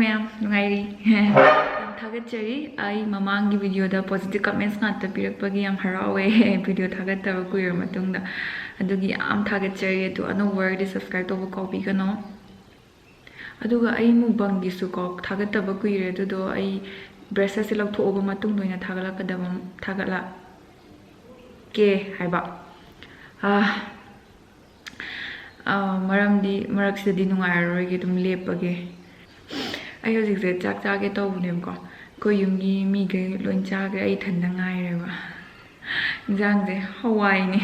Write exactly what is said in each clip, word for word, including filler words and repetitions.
ꯃꯌꯥꯝ ꯅꯨꯡꯉꯥꯏꯔꯤ? ꯌꯥꯝ ꯊꯥꯒꯠꯆꯔꯤ꯫ ꯑꯩ ꯃꯃꯥꯡꯒꯤ videoꯗ positive comments ꯉꯥꯛꯇ ꯄꯤꯔꯛꯄꯒꯤ ꯌꯥꯝ ꯍꯔꯥꯎꯋꯦ꯫ Video ꯊꯥꯒꯠꯇꯕ ꯀꯨꯏꯔꯕ ꯃꯇꯨꯡꯗ꯫ ꯑꯗꯨꯒꯤ ꯌꯥꯝ ꯊꯥꯒꯠꯆꯔꯤ꯫ ꯑꯗꯨ ꯑꯅꯧꯕ ꯑꯣꯏꯔꯗꯤ subscribe ꯇꯧꯕ ꯀꯥꯎꯕꯤꯒꯅꯣ꯫ ꯑꯗꯨꯒ ꯑꯩ mukbangꯒꯤꯁꯨ ꯀꯣ ꯊꯥꯒꯠꯇꯕ ꯀꯨꯏꯔꯦ꯫ ꯑꯗꯨꯗꯣ ꯑꯩ braces ꯁꯦ ꯂꯧꯊꯣꯛꯑꯕ ꯃꯇꯨꯡꯗ ꯑꯣꯏꯅ ꯊꯥꯒꯠꯂꯛꯀꯗꯕ, ꯊꯥꯒꯠꯂꯛꯀꯦ ꯍꯥꯏꯕ꯫ ꯑꯥ, ꯑꯥ, ꯃꯔꯝꯗꯤ ꯃꯔꯛꯁꯤꯗꯗꯤ ꯅꯨꯡꯉꯥꯏꯔꯔꯣꯏꯒꯦ, ꯑꯗꯨꯝ ꯂꯦꯞꯄꯒꯦ꯫ ꯑꯩ ꯍꯧꯖꯤꯛꯁꯦ ꯆꯥꯛ ꯆꯥꯒꯦ ꯇꯧꯕꯅꯦꯕꯀꯣ꯫ ꯑꯩꯈꯣꯏ ꯌꯨꯝꯒꯤ ꯃꯤꯈꯩ ꯂꯣꯏ ꯆꯥꯈ꯭ꯔꯦ, ꯑꯩ ꯏꯊꯟꯗ ꯉꯥꯏꯔꯦꯕ꯫ ꯏꯟꯖꯥꯡꯁꯦ ꯍꯋꯥꯏꯅꯦ꯫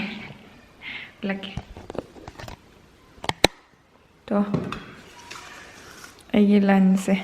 ꯎꯠꯂꯛꯀꯦ꯫ ꯇꯣ, ꯑꯩꯒꯤ lunchꯁꯦ꯫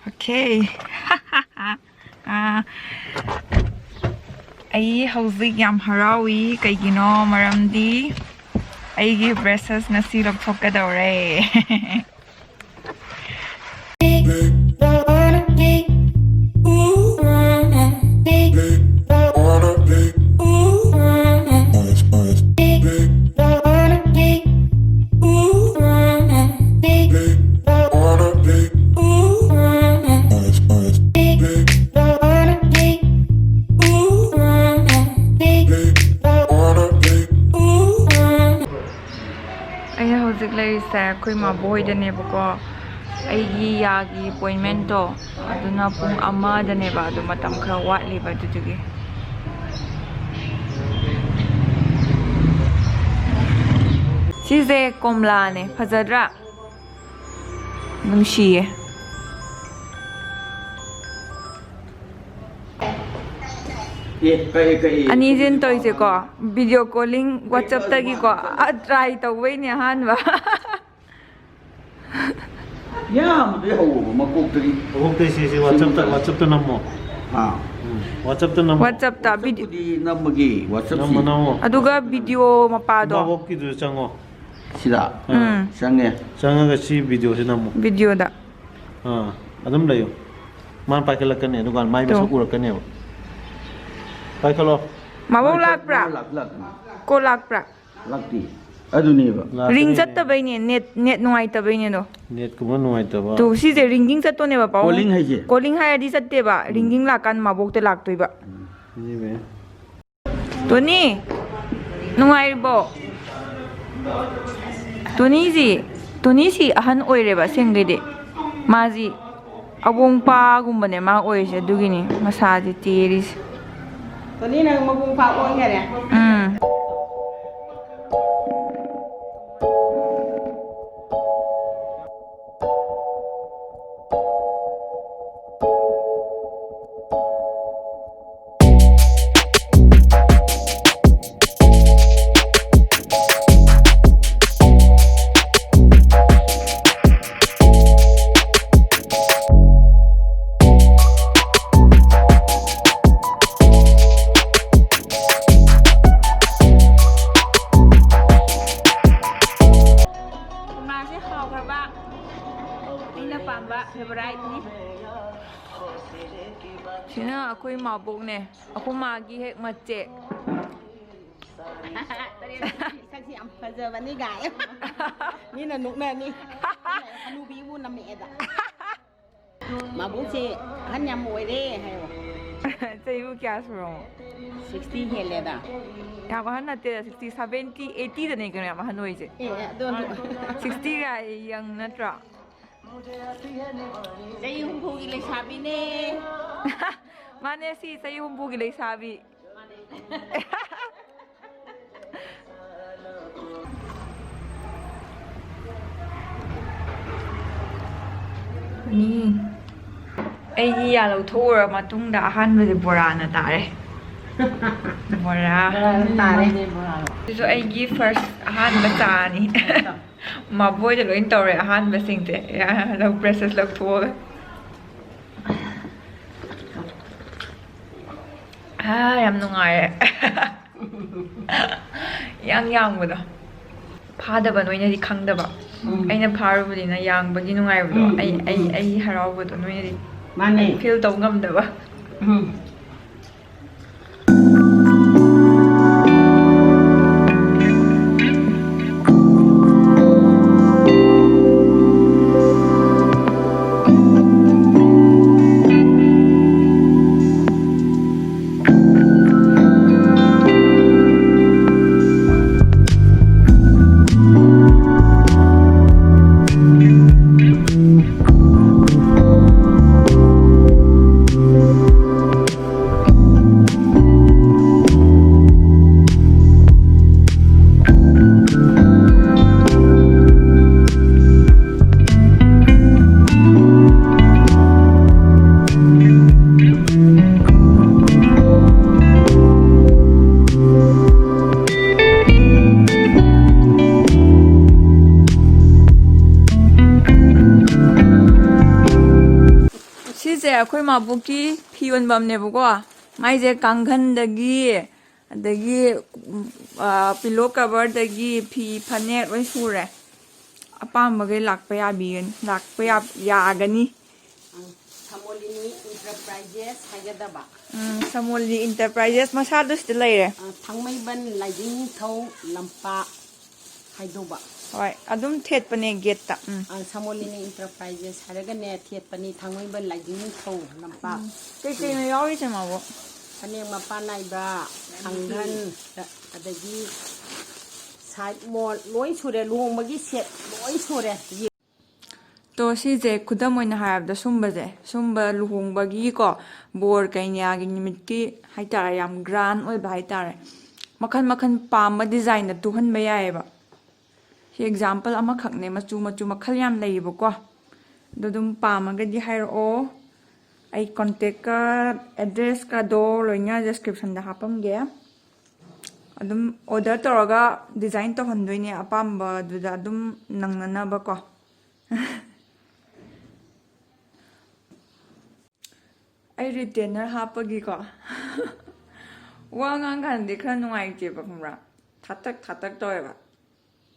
Okay. ꯑꯥ, ꯑꯩ ꯍꯧꯖꯤꯛ ꯌꯥꯝ ꯍꯔꯥꯎꯏ꯫ ꯀꯩꯒꯤꯅꯣ? ꯃꯔꯝꯗꯤ ꯑꯩꯒꯤ braces ꯉꯁꯤ ꯂꯧꯊꯣꯛꯀꯗꯧꯔꯦ꯫ Wanna be, ooh, ꯑꯩꯈꯣꯏ ꯃꯥꯕꯣꯛ ꯍꯣꯏꯗꯅꯦꯕꯀꯣ, ꯑꯩꯒꯤ ꯌꯥꯒꯤ ꯑꯦꯄꯣꯏꯟꯃꯦꯟꯇꯣ, ꯑꯗꯨꯅ ꯄꯨꯡ ꯑꯃꯗꯅꯦꯕ, ꯑꯗꯨ ꯃꯇꯝ ꯈꯔ ꯋꯥꯠꯂꯤꯕ ꯑꯗꯨꯗꯨꯒꯤ꯫ ꯁꯤꯁꯦ ꯀꯣꯝꯂꯥꯅꯦ, ꯐꯖꯗ꯭ꯔꯥ? ꯅꯨꯡꯁꯤꯌꯦ꯫ ꯑꯦ, ꯀꯛꯑꯦ, ꯀꯛꯑꯦ꯫ ꯑꯅꯤꯁꯤꯅ ꯇꯧꯔꯤꯁꯦꯀꯣ, ꯚꯤꯗꯤꯑꯣ ꯀꯣꯂꯤꯡ ꯋꯥꯆꯞꯇꯒꯤꯀꯣ, ꯑ, ꯇ꯭ꯔꯥꯏ ꯇꯧꯕꯩꯅꯦ ꯑꯍꯥꯟꯕ꯫ ꯌꯥꯝꯗꯤ ꯍꯧꯕ ꯃꯀꯣꯛꯇꯒꯤ꯫ ꯃꯀꯣꯛꯇꯒꯤ ꯁꯤꯁꯦ ꯋꯥꯆꯞꯇ, ꯋꯥꯆꯞꯇ ꯅꯝꯃꯣ꯫ ꯑꯥ꯫ ꯎꯝ, ꯋꯥꯆꯞꯇ ꯅꯝꯃꯣ꯫ ꯋꯥꯆꯞꯇ ꯚꯤꯗꯤꯑꯣ ꯋꯥꯆꯞꯄꯨꯗꯤ ꯅꯝꯃꯒꯦ, ꯋꯥꯆꯞꯁꯤ꯫ ꯅꯝꯃꯣ, ꯅꯝꯃꯣ꯫ ꯑꯗꯨꯒ ꯚꯤꯗꯤꯑꯣ ꯃꯄꯥꯗꯣ꯫ ꯃꯀꯣꯛꯀꯤꯗꯨꯗ ꯆꯪꯉꯣ꯫ ꯁꯤꯗ? ꯑꯥ꯫ ꯎꯝ꯫ ꯆꯪꯉꯦ꯫ ꯆꯪꯉꯒ ꯁꯤ ꯚꯤꯗꯤꯑꯣꯁꯤ ꯅꯝꯃꯣ꯫ ꯚꯤꯗꯤꯑꯣꯗ꯫ ꯑꯥ, ꯑꯗꯨꯝ ꯂꯩꯌꯨ꯫ ꯃꯥꯅ ꯄꯥꯏꯈꯠꯂꯛꯀꯅꯤ, ꯑꯗꯨꯀꯥꯟꯗ ꯃꯥꯏ ꯇꯣ꯫ ꯃꯁꯛ ꯎꯔꯛꯀꯅꯦꯕ꯫ ꯄꯥꯏꯈꯠꯂꯣ꯫ ꯃꯥꯕꯣꯛ ꯃꯥꯏ ꯂꯥꯛꯄ꯭ꯔꯥ? ꯂꯥꯛ-, ꯂꯥꯛ-, ꯀꯣ ꯂꯥꯛꯄ꯭ꯔꯥ? ꯂꯥꯛꯇꯦ꯫ ꯑꯗꯨꯅꯦꯕ꯫ ꯂꯥꯛꯀꯅꯤ꯫ ꯔꯤꯡ ꯆꯠꯇꯕꯩꯅꯦ, ꯅꯦꯠ, ꯅꯦꯠ ꯅꯨꯡꯉꯥꯏꯇꯕꯩꯅꯦ ꯑꯗꯣ꯫ ꯅꯦꯠꯀꯨꯝꯕ ꯅꯨꯡꯉꯥꯏꯇꯕ꯫ ꯇꯨ, ꯁꯤꯁꯦ ꯔꯤꯡꯒꯤꯡ ꯆꯠꯇꯣꯅꯦꯕ, ꯄꯥꯕꯨꯡ꯫ ꯀꯣꯂꯤꯡ ꯍꯥꯏꯁꯦ? ꯀꯣꯂꯤꯡ ꯍꯥꯏꯔꯗꯤ ꯆꯠꯇꯦꯕ, ꯎꯝ꯫ ꯔꯤꯡꯒꯤꯡ ꯂꯥꯛꯀꯥꯟ ꯃꯥꯕꯣꯛꯇ ꯂꯥꯛꯇꯣꯏꯕ꯫ ꯎꯝ꯫ ꯁꯤꯅꯦꯃꯦ꯫ ꯇꯣꯅꯤ, ꯅꯨꯡꯉꯥꯏꯔꯤꯕꯣ? ꯇꯣꯅꯤꯁꯤ, ꯇꯣꯅꯤꯁꯤ ꯑꯍꯟ ꯑꯣꯏꯔꯦꯕ ꯑꯁꯦꯡꯕꯩꯗꯤ꯫ ꯃꯥꯁꯤ ꯑꯋꯣꯡꯄꯥꯒꯨꯝꯕꯅꯦ ꯃꯥ ꯑꯣꯏꯔꯤꯁꯦ, ꯑꯗꯨꯒꯤꯅꯤ ꯃꯁꯥꯁꯦ ꯇꯦꯔꯤꯁꯦ꯫ ꯇꯣꯅꯤ, ꯅꯪ ꯃꯄꯨꯡ ꯐꯥ ꯑꯣꯟꯈꯔꯦ꯫ ꯎꯝ꯫ ꯀꯣꯝꯂꯥꯁꯦ ꯍꯥꯎꯈ꯭ꯔꯕ, ꯑꯩꯅ ꯄꯥꯝꯕ ꯐꯦꯚꯣꯔꯥꯏꯠꯅꯤ꯫ ꯁꯤꯅ ꯑꯩꯈꯣꯏ ꯃꯥꯕꯣꯛꯅꯦ, ꯑꯩꯈꯣꯏ ꯃꯥꯒꯤ ꯍꯦꯛ ꯃꯆꯦ꯫ ꯁꯛꯁꯤ ꯌꯥꯝ ꯐꯖꯕꯅꯤ ꯒꯥꯏ꯫ ꯃꯤꯅ ꯅꯣꯛꯅꯅꯤ꯫ ꯍꯅꯨꯕꯤꯕꯨ ꯅꯝꯃꯛꯑꯦꯗ꯫ ꯃꯥꯕꯣꯛꯁꯦ ꯑꯍꯟ ꯌꯥꯝ ꯑꯣꯏꯔꯦ ꯍꯥꯏꯌꯣ꯫ ꯆꯍꯤꯕꯨ ꯀꯌꯥ ꯁꯨꯔꯃꯣ? ꯁꯤꯛꯁꯇꯤ ꯍꯦꯜꯂꯦꯗ꯫ ꯌꯥꯝ ꯑꯍꯟ ꯅꯠꯇꯦꯗ, ꯁꯤꯛꯁꯇꯤ, ꯁꯚꯦꯟꯇꯤ, ꯑꯩꯠꯇꯤꯗꯅꯦ ꯀꯩꯅꯣ ꯌꯥꯝ ꯑꯍꯟ ꯑꯣꯏꯁꯦ꯫ ꯑꯦ ꯑꯗꯣ ꯁꯤꯛꯁꯇꯤꯒ ꯌꯪ ꯅꯠꯇ꯭ꯔꯣ? ꯆꯍꯤ ꯍꯨꯝꯐꯨꯒꯤ ꯂꯩꯁꯥꯕꯤꯅꯦ꯫ ꯃꯥꯅꯦ, ꯁꯤ ꯆꯍꯤ ꯍꯨꯝꯐꯨꯒꯤ ꯂꯩꯁꯥꯕꯤ꯫ ꯎꯝ꯫ ꯑꯩꯒꯤ ꯌꯥ ꯂꯧꯊꯣꯛꯎꯔ ꯃꯇꯨꯡꯗ ꯑꯍꯥꯟꯕꯁꯦ ꯕꯣꯔꯥꯅ ꯇꯥꯔꯦ꯫ ꯕꯣꯔꯥ꯫ ꯇꯥꯔꯦ꯫ ꯁꯤꯁꯨ ꯑꯩꯒꯤ ꯐꯥꯔꯁ ꯑꯍꯥꯟꯕ ꯆꯥꯅꯤ꯫ ꯃꯕꯣꯏꯗ ꯂꯣꯏ ꯇꯧꯔꯦ ꯑꯍꯥꯟꯕꯁꯤꯡꯁꯦ꯫ ꯌꯥ ꯂꯧ-, ꯕ꯭ꯔꯦꯁꯦꯁ ꯂꯧꯊꯣꯛꯑꯒ꯫ ꯑꯥ, ꯌꯥꯝ ꯅꯨꯡꯉꯥꯏꯔꯦ꯫ ꯌꯥꯡ ꯌꯥꯡꯕꯗꯣ꯫ ꯐꯥꯗꯕ ꯅꯣꯏꯅꯗꯤ ꯈꯪꯗꯕ꯫ ꯎꯝ꯫ ꯑꯩꯅ ꯐꯥꯔꯨꯕꯅꯤꯅ ꯌꯥꯡꯕꯒꯤ ꯅꯨꯡꯉꯥꯏꯕꯗꯣ꯫ ꯎꯝ, ꯑꯩ, ꯎꯝ, ꯑꯩ, ꯎꯝ꯫ ꯑꯩ ꯍꯔꯥꯎꯕꯗꯣ ꯅꯣꯏꯅꯗꯤ ꯃꯥꯅꯦ꯫ ꯐꯤꯜ ꯇꯧ ꯉꯝꯗꯕ꯫ ꯎꯝ꯫ ꯁꯤꯁꯦ ꯑꯩꯈꯣꯏ ꯃꯥꯕꯣꯛꯀꯤ ꯐꯤ ꯌꯣꯟꯐꯝꯅꯦꯕꯀꯣ꯫ ꯃꯥꯏꯁꯦ ꯀꯥꯡꯈꯟꯗꯒꯤ, ꯑꯗꯒꯤ, ꯎꯝ, ꯑ, ꯄꯤꯂꯣ ꯀꯚꯔꯗꯒꯤ ꯐꯤ ꯐꯅꯦꯛ ꯂꯣꯏ ꯁꯨꯔꯦ꯫ ꯑꯄꯥꯝꯕꯈꯩ ꯂꯥꯛꯄ ꯌꯥꯕꯤꯒꯅꯤ, ꯂꯥꯛꯄ ꯌꯥ-, ꯌꯥꯒꯅꯤ꯫ ꯁꯃꯣꯂꯤꯅꯤ ꯏꯟꯇꯔꯄ꯭ꯔꯥꯏꯖꯦꯁ ꯍꯥꯏꯒꯗꯕ꯫ ꯎꯝ, ꯁꯃꯣꯂꯤꯅꯤ ꯏꯟꯇꯔꯄ꯭ꯔꯥꯏꯖꯦꯁ ꯃꯁꯥꯗꯨ ꯁꯤꯗ ꯂꯩꯔꯦ꯫ ꯑ, ꯊꯥꯡꯃꯩꯕꯟ ꯂꯥꯏꯖꯤꯡꯊꯧ ꯂꯝꯄꯥꯛ ꯍꯥꯏꯗꯧꯕ꯫ ꯍꯣꯏ, ꯑꯗꯨꯝ ꯊꯦꯠꯄꯅꯦ ꯒꯦꯠꯇ꯫ ꯎꯝ꯫ ꯑ, ꯁꯃꯣꯂꯤꯅꯤ ꯏꯟꯇꯔꯄ꯭ꯔꯥꯏꯖꯦꯁ ꯍꯥꯏꯔꯒꯅꯦ ꯊꯦꯠꯄꯅꯤ, ꯊꯥꯡꯃꯩꯕꯟ ꯂꯥꯏꯖꯤꯡ ꯅꯤꯡꯊꯧ ꯂꯝꯄꯥꯛ꯫ ꯀꯩꯀꯩꯅꯣ ꯌꯥꯎꯔꯤꯁꯦ, ꯃꯥꯕꯣ? ꯐꯅꯦꯛ ꯃꯄꯥꯟ ꯅꯥꯏꯕ, ꯀꯥꯡꯈꯟ, ꯑꯗꯒꯤ ꯁꯥꯏꯠ ꯃꯣꯜ ꯂꯣꯏ ꯁꯨꯔꯦ, ꯂꯨꯍꯣꯡꯕꯒꯤ ꯁꯦꯠ ꯂꯣꯏ ꯁꯨꯔꯦ꯫ ꯇꯣ, ꯁꯤꯁꯦ ꯈꯨꯗꯝ ꯑꯣꯏꯅ ꯍꯥꯏꯔꯕꯗ ꯁꯨꯝꯕꯁꯦ, ꯁꯨꯝꯕ ꯂꯨꯍꯣꯡꯕꯒꯤꯀꯣ, ꯕꯣꯔ ꯀꯩꯅꯥꯒꯤ ꯅꯨꯃꯤꯠꯀꯤ ꯍꯥꯏꯇꯥꯔꯦ, ꯌꯥꯝ ꯒ꯭ꯔꯥꯟ ꯑꯣꯏꯕ ꯍꯥꯏꯇꯥꯔꯦ, ꯃꯈꯜ ꯃꯈꯜ ꯄꯥꯝꯕ ꯗꯤꯖꯥꯏꯟꯗ ꯇꯨꯍꯟꯕ ꯌꯥꯏꯑꯕ꯫ ꯁꯤ ꯑꯦꯛꯖꯥꯝꯄꯜ ꯑꯃꯈꯛꯅꯦ, ꯃꯆꯨ ꯃꯆꯨ ꯃꯈꯜ ꯌꯥꯝ ꯂꯩꯌꯦꯕꯀꯣ꯫ ꯑꯗꯣ ꯑꯗꯨꯝ ꯄꯥꯝꯃꯒꯗꯤ ꯍꯥꯏꯔꯛꯑꯣ꯫ ꯑꯩ ꯀꯣꯟꯇꯦꯛꯀ ꯑꯦꯗ꯭ꯔꯦꯁꯀꯗꯣ ꯂꯣꯏꯅ ꯗꯤꯁꯀ꯭ꯔꯤꯞꯁꯟꯗ ꯍꯥꯞꯄꯝꯒꯦ꯫ ꯑꯗꯨꯝ ꯑꯣꯔꯗꯔ ꯇꯧꯔꯒ ꯗꯤꯖꯥꯏꯟ ꯇꯧꯍꯟꯗꯣꯏꯅꯦ, ꯑꯄꯥꯝꯕꯗꯨꯗ ꯑꯗꯨꯝ ꯅꯪꯅꯅꯕꯀꯣ꯫ ꯑꯩ ꯔꯤꯇꯦꯅꯔ ꯍꯥꯞꯄꯒꯤꯀꯣ, ꯋꯥ ꯉꯥꯡꯀꯥꯟꯗꯗꯤ ꯈꯔ ꯅꯨꯡꯉꯥꯏꯇꯦꯕ, ꯈꯪꯕ꯭ꯔꯥ? ꯊꯥꯇꯛ ꯊꯥꯇꯛ ꯇꯧꯋꯦꯕ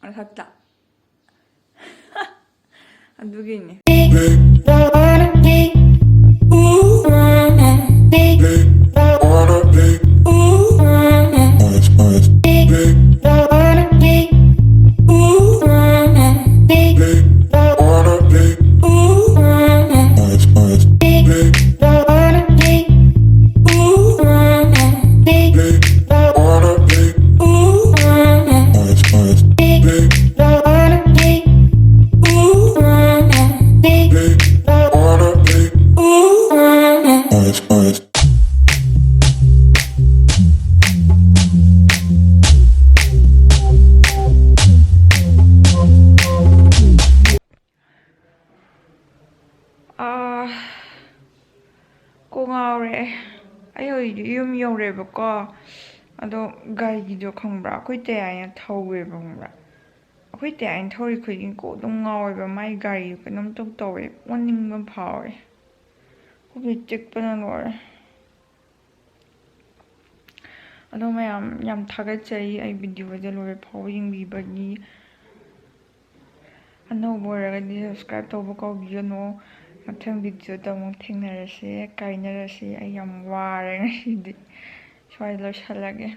ꯃꯊꯛꯇ꯫ ꯑꯗꯨꯒꯤꯅꯦ꯫ ꯑꯥ, ꯀꯣꯛ ꯉꯥꯎꯔꯦ꯫ ꯑꯩ ꯍꯧꯖꯤꯛ ꯌꯨꯝ ꯌꯧꯔꯦꯕꯀꯣ꯫ ꯑꯗꯣ ꯒꯥꯔꯤꯗꯣ ꯈꯪꯕ꯭ꯔꯥ? ꯑꯩꯈꯣꯏ ꯇꯌꯥꯏꯅ ꯊꯧꯋꯦꯕ, ꯈꯪꯕ꯭ꯔꯥ? ꯑꯩꯈꯣꯏ ꯇꯌꯥꯏꯅ ꯊꯧꯔꯤ ꯈꯨꯗꯤꯡ ꯀꯣꯛ ꯑꯗꯨꯝ ꯉꯥꯎꯋꯦꯕ꯫ ꯃꯥꯏ ꯒꯥꯔꯤꯗꯣ ꯀꯩꯅꯣꯝ ꯏꯇꯧ ꯇꯧꯋꯦ꯫ ꯑꯣꯟꯅꯤꯡꯕ ꯐꯥꯎꯋꯦ꯫ ꯀꯣꯛꯁꯦ ꯆꯤꯛꯄꯅ ꯂꯣꯏꯔꯦ꯫ ꯑꯗꯣ ꯃꯌꯥꯝ ꯌꯥꯝ ꯊꯥꯒꯠꯆꯔꯤ ꯑꯩ ꯚꯤꯗꯤꯑꯣꯁꯦ ꯂꯣꯏꯕ ꯐꯥꯎꯕ ꯌꯦꯡꯕꯤꯕꯒꯤ꯫ ꯑꯅꯧꯕ ꯑꯣꯏꯔꯒꯗꯤ subscribe ꯇꯧꯕ ꯀꯥꯎꯕꯤꯒꯅꯨ꯫ ꯃꯊꯪ ꯚꯤꯗꯤꯑꯣꯗ ꯑꯃꯨꯛ ꯊꯦꯡꯅꯔꯁꯦ, ꯀꯥꯏꯅꯔꯁꯦ꯫ ꯑꯩ ꯌꯥꯝ ꯋꯥꯔꯦ ꯉꯁꯤꯗꯤ꯫ ꯁ꯭ꯋꯥꯏꯗ ꯂꯣꯏꯁꯜꯂꯒꯦ꯫